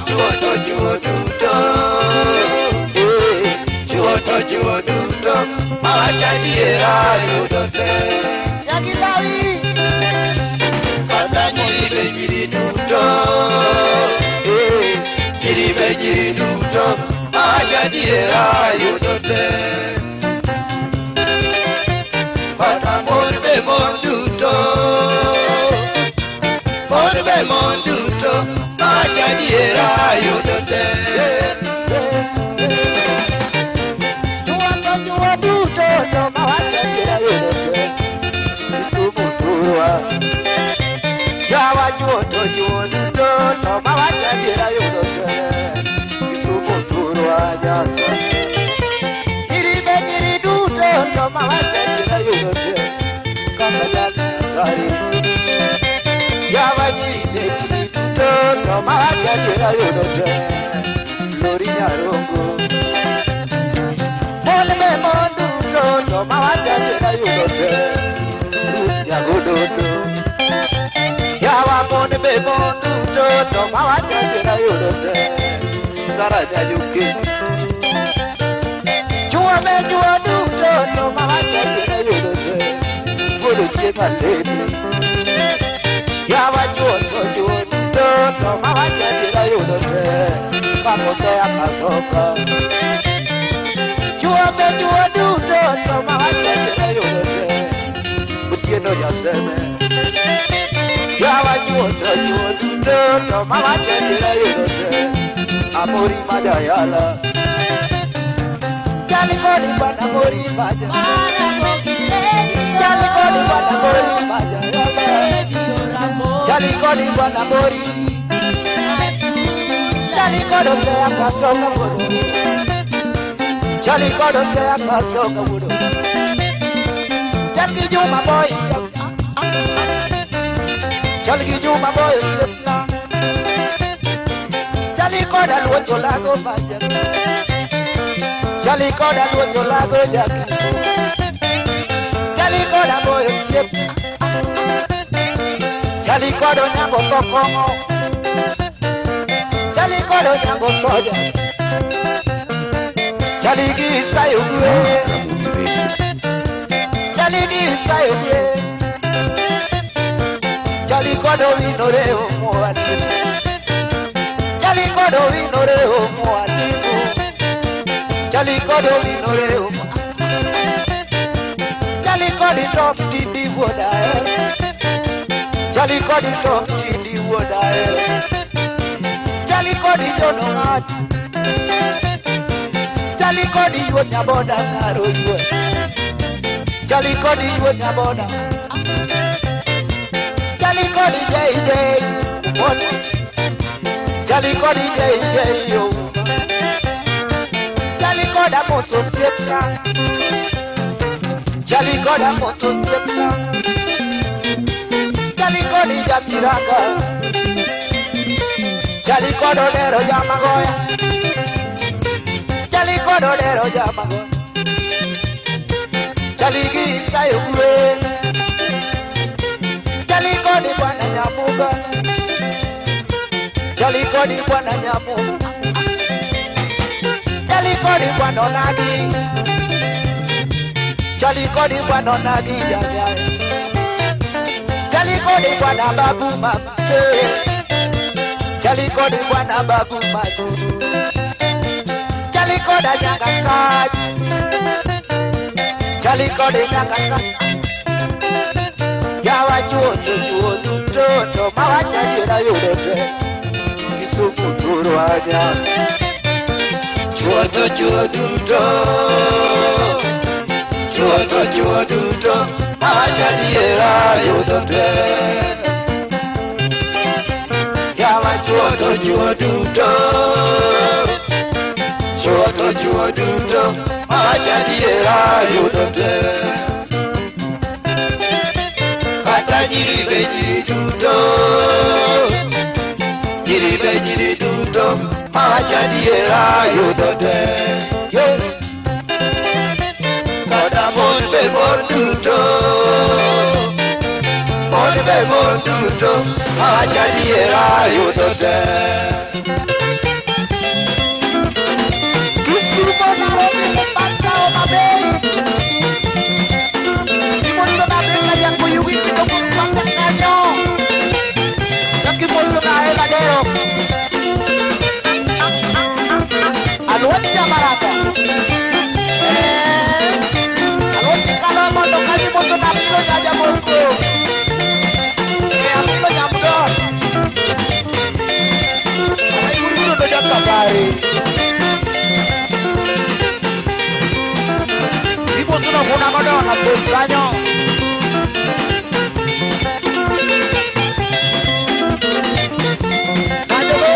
chuo to chuo duto. Chuo to chuo duto. Mawacho adiera yudo te. Nyagilawi. Kata nyiri be nyiri duto. Nyiri be nyiri duto. Mawacho adiera yudo te. Kata mon be mon duto. Mon be mon duto. Mawacho adiera yudo te. Chuo to chuo duto to mawacho adiera yudo te. Kisumu thurwa. Yawa chuo to chuo duto to mawacho adiera yudo te. Kisumu thurwa Nyasa. Nyiri be nyiri duto to mawacho adiera yudo te. Kaka Nyasaye. Yawa nyiri be nyiri duto to mawacho adiera yudo te. Lori Nyarongo. Mon be mon duto to mawacho adiera yudo te. Ruth Nyagododo. Yawa mon be mon duto to mawacho adiera yudo te. Sara Nyajukeni. Chuo be chuo duto to mawacho adiera yudo te. Wuod Ochieng' Alemi. Yawa chuo to chuo duto to mawacho adiera yudo te. Makosea Kasoka. Chuo be chuo duto to mawacho adiera yudo te. Otieno Jaseme. Yawa chuo to chuo duto to mawacho adiera yudo te. Amori Majayala. Chali kodi bwana Mori Maja. Chali kodi bwana Mori Majayala. Chali kodi bwana Mori. Chali kodo sea kasoka wuodo. Chali kodo sea kasoka wuodo. Chal gi Juma boy. Chal gi Juma boy osiepna. Chali koda luocho lago maja. Chali koda luocho lago jakisumu. Chali koda boy osiep. Chali kodo nyango kokong'o. Chali kodo nyango soja. Chali gi Isayo gwe. Ramogi Radio. Chali gi Isayo gwe. Chali kodo winore mwalimu. Chali kodo winore mwalimu. Chali kodo winore. Chali kodi top tidi wuod ahero. Chali kodi top tidi wuod ahero. Chali kodi jono ng'ach. Chali kodi wuod nyaboda ng'aro yue. Chali kodi wuod nyaboda. Chali kodi JJ. Wuod. Chali kodi JJ yo. Chali koda moso osiepna. Chali koda moso osiepna. Chali kodi jasiranga. Chali kodo dero jamagoya. Chali kodo dero jamagoya. Chali gi Isayo gwe. Chali kodi bwana Nyamuga. Chali kodi bwana Nyamuga. Chali kodi bwana Onagi. Chali kodi bwana Onagi jajayo. Chali kodi bwana Babu Mabuse. Chali kodi bwana Babu Mabuse. Chali koda nyanga kaji. Chali kodi nyanga kaji. Yawa chuo to chuo duto to mawacho adiera yudo te. Kisumu thurwa Nyasa. Chuo to chuo duto. Chuo to chuo duto. Mawacho adiera yudo te. Yawa Chuo to chuo duto. Chuo to chuo duto. Mawacho adiera yudo te. Kata nyiri be nyiri duto. Nyiri be nyiri duto. Mawacho adiera yudo te. Yo. Kata mon be mon duto. Mon be mon duto. Mawacho adiera yudo te. Wuod Jabaraka. Eh, aloti kalo mondo kali moso na pilo nyaja moko. Eh, apilo nyamdo. Ai guru do jakabari. Iboso na kuna godo na pos kanyo. Kanyo go.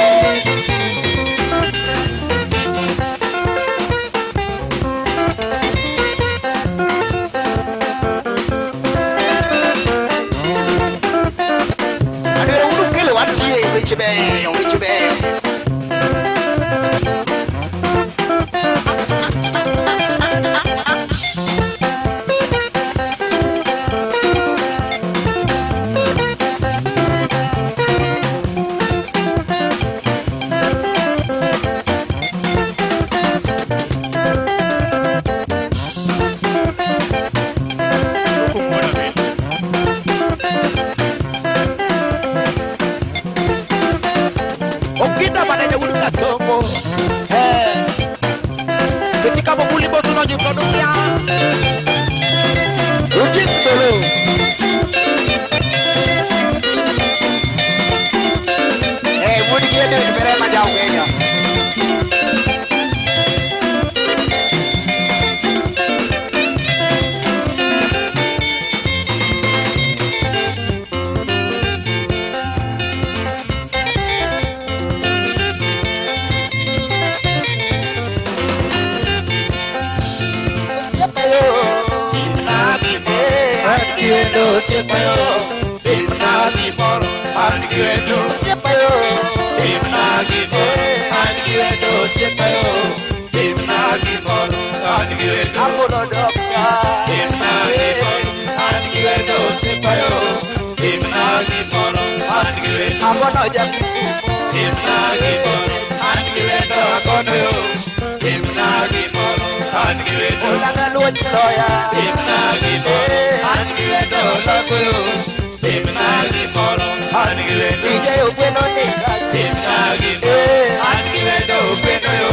Adwaro uru kelo wantie weche beyo, weche beyo. Okinda mane jawuod Katongo. Eh. Katika mabuli bosu no nyiso duya. Udik dolo. Eh, wuod gi ene bere ma jaw Kenya. Osiepa yo. An gi wendo osiepa yo, timna gimoro. An gi wendo, Osiepa yo. timna gimoro. An gi wendo osiepa yo, timna gimoro. An gi wendo, Apollo dokta. timna gimoro. An gi wendo osiepa yo, timna gimoro. An gi wendo, Agono ja Kisumo. timna gimoro. An gi wendo agono yo, timna gimoro. An gi wendo, Olaga luoch loya. timna gimoro. An gi wendo olago yo, timna gimoro. An gi wendo. DJ Ogweno ni kachi. Timna gimoro, an gi wendo ogweno yo.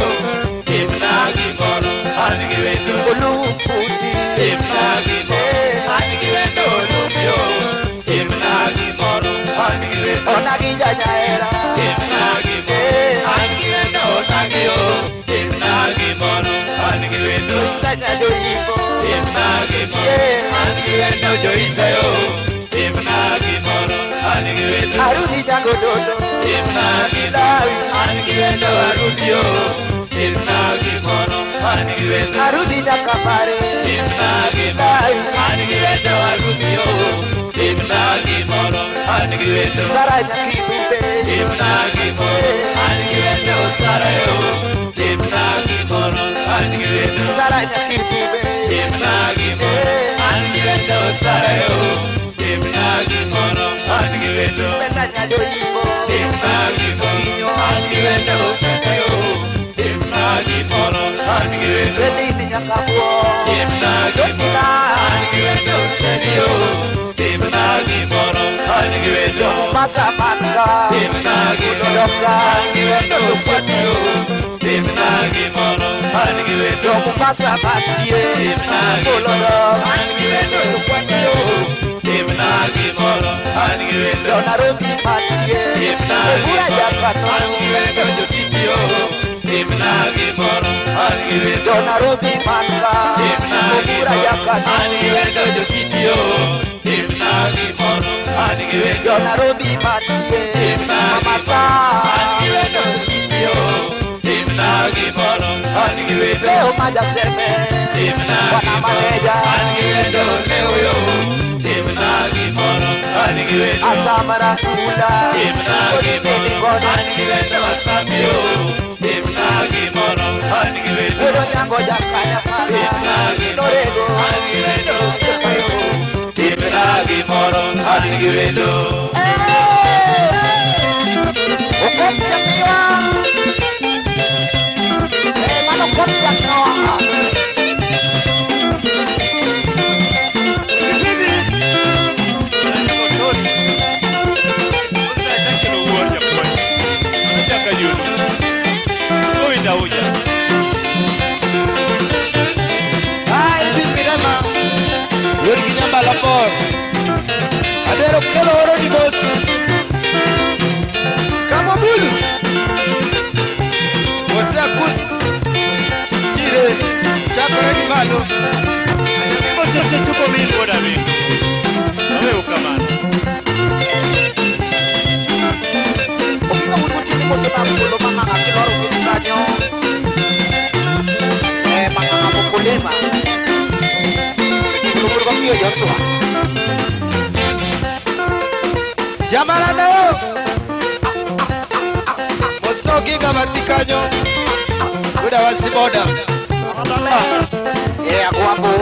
Timna gimoro, an gi wendo. Oluputi. Timna gimoro, an gi wendo olum yo. Timna gimoro, an gi wendo. Onagi janyaera. Timna gimoro, an gi wendo onagi yo. Timna gimoro, an gi wendo. Isa nyajoyimbo. Timna gimoro, an gi wendo joisa yo. Timna gimoro, an gi wendo. Arudi jagododo. Timna gimoro, an gi wendo arudhi yo. Timna gimoro, an gi wendo. Arudi jakabare. Timna gimoro, an gi wendo arudhi yo. Timna gimoro, an gi wendo. Sara nyakibube. Timna gimoro, an gi wendo Sara yo. Timna gimoro, an gi wendo. Sara nyakibube. Timna gimoro, an gi wendo Sara yo. Timna gimoro, an gi wendo. Benda nyajoyimbo. Timna gimoro, an gi wendo Benda yo. Timna gimoro, an gi wendo. Redini nyakabwo. Timna gimoro, an gi wendo Fredi yo. Timna gimoro, an gi wendo. Mombasa manka. Timna gimoro, an gi wendo Swati yo. Timna gimoro, an gi wendo. Mombasa mantie. Timna gimoro, an gi wendo Swati yo. Timna gimoro, an gi wendo. Nairobi mantie. Timna Ogura gimoro, jakano. an gi wendo Jositi yo. Timna gimoro, an gi wendo. Nairobi manka. Timna Ogura gimoro, jakano. an gi wendo Jositi yo. Timna gimoro, an gi wendo. Nairobi mantie. Timna Mama gimoro, sa. an gi wendo Jositi yo. Timna gimoro, an gi wendo. Leo majaseme. Timna Bwana gimoro, maneja. an gi wendo leo yo. Timna gimoro, an gi wendo. Asamara kula. Timna gimoro, an gi wendo Asami yo. Timna gimoro, an gi wendo. Wuod Onyango jakanya para. Timna gimoro, Norego. an gi wendo osiepa yo. Timna gimoro, an gi wendo. Okot japiwa. Eh, mano okot japiwa. Uja. Balafor. Adero kelo oro ni bosu. Kamobulu. Mose akus. Tire. Chakore gi malo. Osechopo min wuod Amingo. Aweyo kamano. Okinga wuod gotieno mosenam polo mang'ang'a kiloro piny kanyo. Eh, mang'ang'a mokulima. Polo wuod gopiyo Joshua. Jamalano. Mosno ginga mathi kanyo. Wuda wasiboda. Eh, agwambo.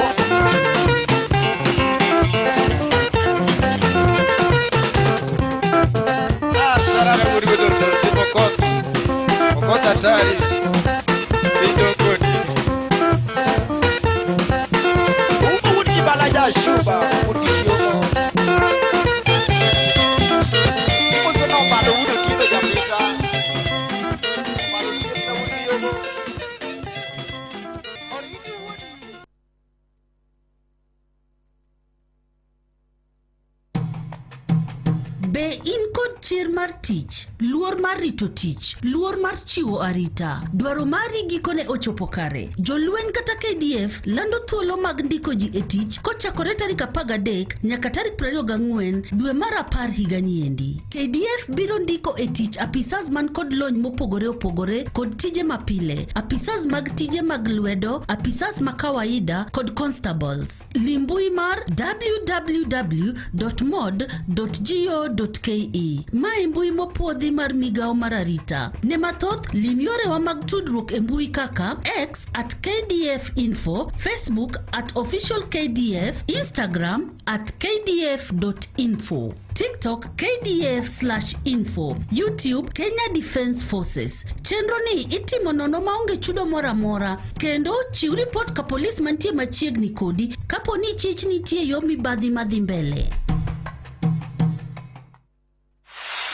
Ah, sarame wuod godordo simokoth. Okoth atari. Piny kodi. Uma wuod gi bala jashuba, wuod gi shiomo. Imoso no balo wuod otieno japita. Balo osiepna wuod gi yogo. Origi wuod yie. Be in kod chir mar tich, luor mar rito tich, luor mar chiwo arita, dwaro mari gikone ochopo kare. Jolweny kata KDF lando thuolo mag ndiko ji e tich kochakore tarik 13 nyaka tarik 24 dwe mar 10 higa niendi. KDF biro ndiko e tich apisas man kod lony mopogore opogore kod tije mapile, apisas mag tije mag lwedo, apisas ma kawaida kod constables. Limbui mar www.mod.go.ke. Ma e mbui mopuodhi mar migawo mar arita. Ne mathoth, lim yorewa mag tudruok e mbui kaka X at KDF Info, Facebook at official KDF, Instagram at kdf.info, TikTok KDF/info, YouTube Kenya Defence Forces. Chenro ni itimo nono maonge chudo moro amora kendo chiw ripot ka polis mantie machiegni kodi kapo ni chich nitie yo mibadhi madhi mbele.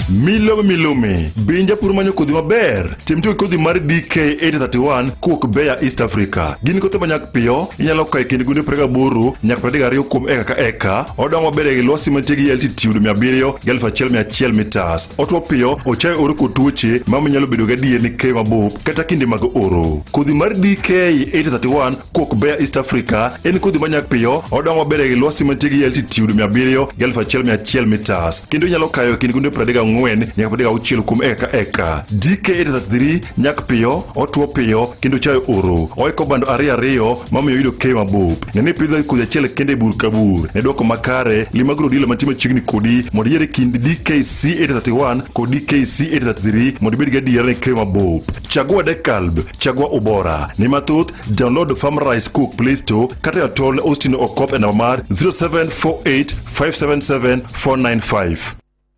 Milome milome, be in japur manyo kodhi maber? Tim tiyo gi kodhi mar DK831 kowuok Bayer East Africa. Gin kothe manyak piyo, inyalo kayo e kind gunde 28 nyaka 32 kuom eka ka eka. Odongo maber e lwasi mantie gi altitude 700 gi 1100 meters. Otwo piyo, ochayo oro kod tuoche mamiyo inyalo bedo gadier ni keyo mabup kata kinde mag oro. Kodhi mar DK831 kowuok Bayer East Africa en kodhi manyak piyo, odongo maber e lwasi mantie gi altitude 700 gi 1100 meters kendo inyalo kayo e kind gunde 34 nyaka 36 kuom eka ka eka. DK833 nyak piyo, otwo piyo kendo chayo oro. Oiko bando ariyo ariyo mamiyo yudo keyo mabup. Ne ni ipidho kodhi achiel kende e bur ka bur. Ne dwoko makare, lim agro dealer mantie machiegni kodi mondo iyier e kind DKC831 kod DKC833 mondo ibed gadiera ni keyo mabup. Chagua Dekalb, chagua ubora. Ne mathoth, download FarmRise kowuok Play Store kata e atol Austin Okop e namba mar 0748 577 495.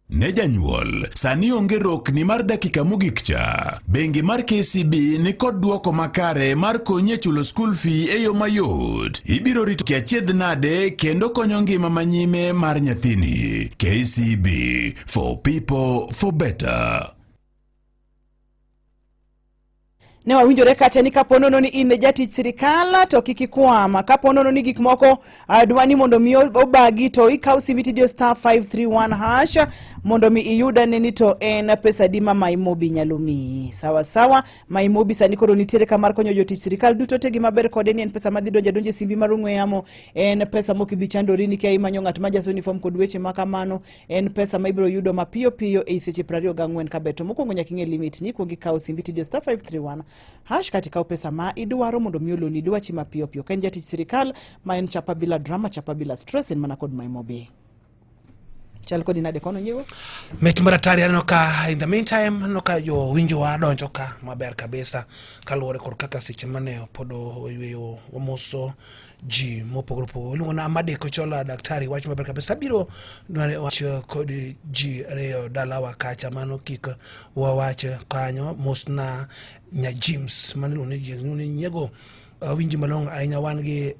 Ne janyuol, sani onge rokni mar dakika mogik cha. Bengi mar KCB ni kod duoko makare mar konyi e chulo school fee e yo mayot. Ibiro rito kiachiedh nade kendo konyo ngima manyime mar nyathini. KCB, for people, for better. Ne wawinjore kacha ni kapo nono ni in jatich sirikal to kik ikwam. Kapo nono ni gik moko dwa ni mondo mi obagi to ikaw simbi tidiyo star 531 hash mondo mi iyud ane ni to en pesa adi ma Maimobi nyalo miyi. Sawa sawa, Maimobi sani koro nitiere ka mar konyo jotich sirikal duto te. Gima ber kode ni en pesa madhi donjo adonja e simbi mar ong'we yamo, en pesa mok ibi chandori ni kia imanyo ng'at ma jaso uniform kod weche ma kamano, en pesa ma ibiro yudo mapiyo piyo ei seche 24 kaber. To mokwongo nyaka ing'e limit ni, ikuong ikaw simbi tidiyo star 531 hash kata ikaw pesa ma idwaro mondo mi oloni dwachi mapiyo piyo. Ka in jatich sirikal ma en chapa bila drama, chapa bila stress, en mana kod Maimobi. Chal kodi nade kono nyiego? Mit maratari aneno ka in the meantime aneno ka jowinjowa donjo ka maber kabisa kaluwore kod kaka seche mane pod oyweyo wamoso ji mopogore opogore. Iluongo na Amadi Kochola daktari wach maber kabisa abiro dware wach kod ji ariyo dalawa kacha mano kik wawach kanyo mosna nya James mano iluongo ni James iluongo ni nyiego. Awinji malong'o ahinya wan gi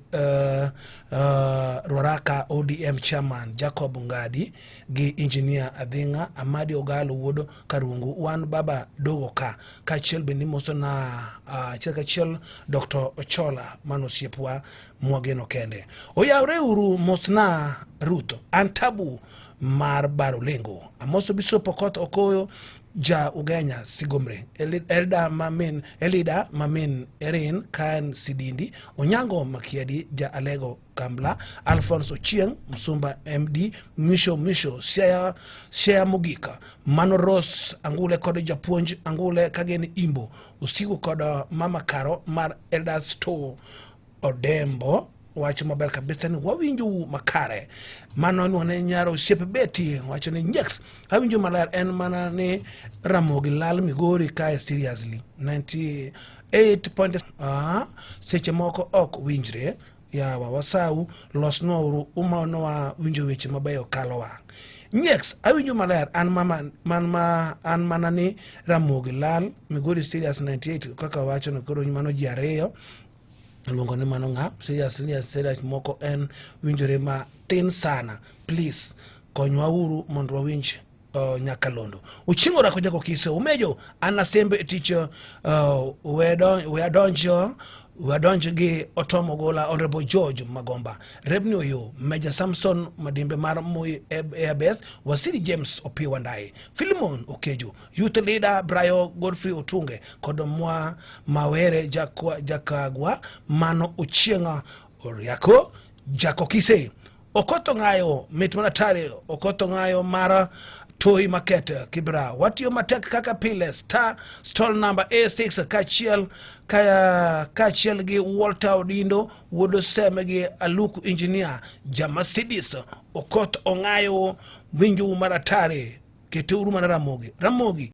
Ruaraka ODM chairman Jacob Ngadi gi engineer Adhinga Amadi Ogalo wuod Karungu wan baba dogo ka kaachiel bende imoso na achiel kachiel Dr. Ochola mano osiepwa mwageno kende. Oyawre uru mosna Ruth an tabu mar baro lengo amoso Bishop Okoth Okoyo ja Ugenya Sigomre Elda Mamin Elida Mamin Erin Kan Sidindi Onyango Makiadi ja Alego Kambla Alphonse Ochieng Msumba MD Mwisho Mwisho Siaya Siaya Mogika Mano Rose Angule kod japuonj Angule Kageni Imbo Usiku kod Mama Karo mar Elders Store Odembo wacho maber kabisa ni wawinjou makare. Mano iluongo ni nyar osiep Beti wacho ni nyeks awinjo maler en mana ni Ramogi lal Migori kae seriously 98 point seche moko ok winjre yawa wasau losnwauru umonowa winjo weche mabeyo kalowa nyeks awinjo maler an mama man ma an mana ni Ramogi lal Migori serious 98 kaka wacho ni koro mano ji ariyo iluongo ni mano ng'a seriously serious moko en winjore ma thin sana please konywa uru mondo wawinj nyakalondo Ochieng' Orako Jako Kiso Umejo an asembe e tich weadonjo wadonj gi Otomo Gola Honorable George Magomba Rebni Oyo Major Samson Madimbe mar Moi Airbase Wasiri James Opiyo Wandayi Philemon Okejo Youth Leader Brayo Godfrey Otunge kod Mwa Mawere Jakwa, Jakagwa Mano Ochieng' Oriako Jakokise Okoth Ng'ayo mit manatari Okoth Ng'ayo mar Toi Market Kibra watiyo matek kaka pile star stall number A6 kaachiel kaachiel gi Walter Odindo wuod Oseme gi Aluku engineer ja Mercedes Okoth Ong'ayo winjo maratari keteuru mana Ramogi Ramogi.